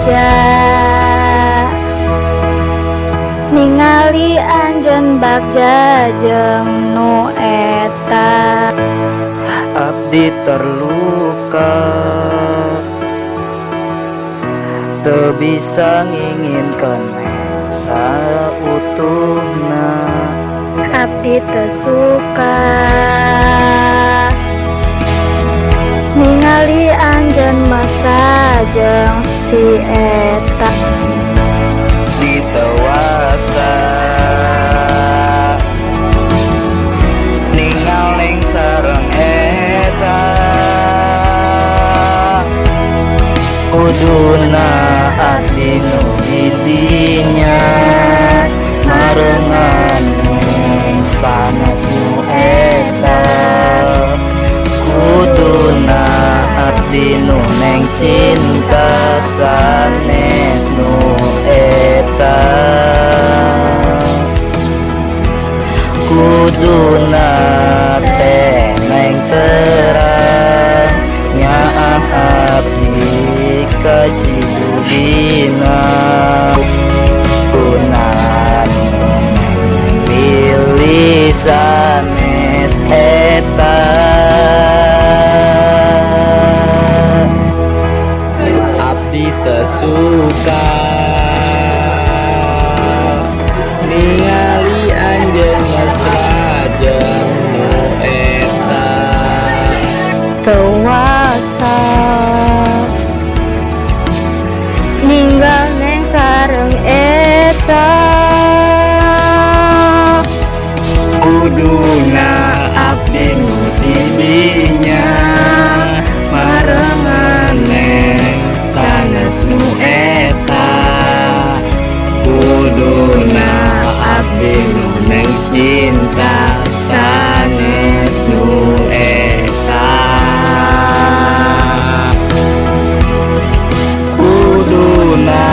Bagja ningali anjeun bagja jeung nu eta. Abdi terluka, teu bisa nginginkeun sautuhna. Abdi teu suka ningali anjeun mesra jeung si eta. Ditewasa ningal neng sareng eta. Kuduna abdi nu di dinya marengan neng sanes nu eta. Kuduna abdi nu neng cinta sanes nu eta. Kuduna teh neng terang nyaah abdi ka Cibubina. Kuduna nu neng pilih sanes eta. Abdi teu suka ningali anjeun mesra jeung nu eta. Teu wasa ninggal neng sareng eta. Kuduna abdi nu di dinya marengan neng sanes nu eta. Kuduna abdi nu neng cinta sanes nu eta. Kuduna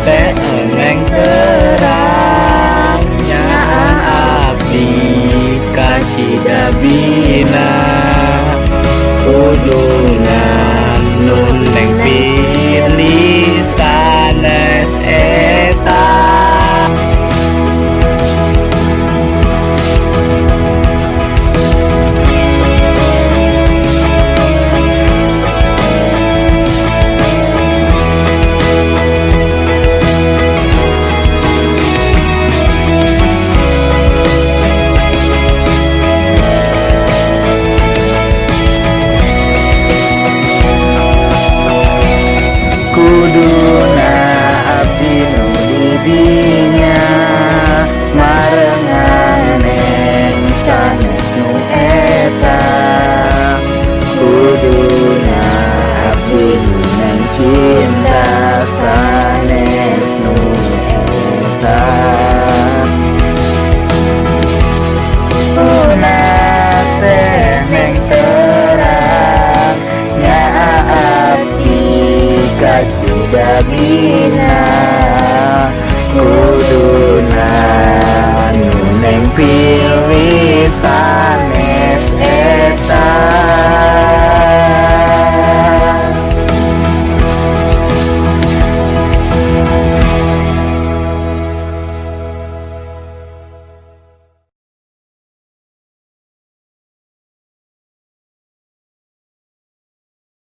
teh neng terang nyaah abdi ka Cidabina. Kuduna nu neng pilih sanes eta. Kuduna abdi nu di dinya marengan neng sanes nu eta. Kuduna abdi nu neng cinta sanes nu eta. Kuduna teh neng terang nyaah abdi ka Cidabina. Kuduna nu neng pilih sanes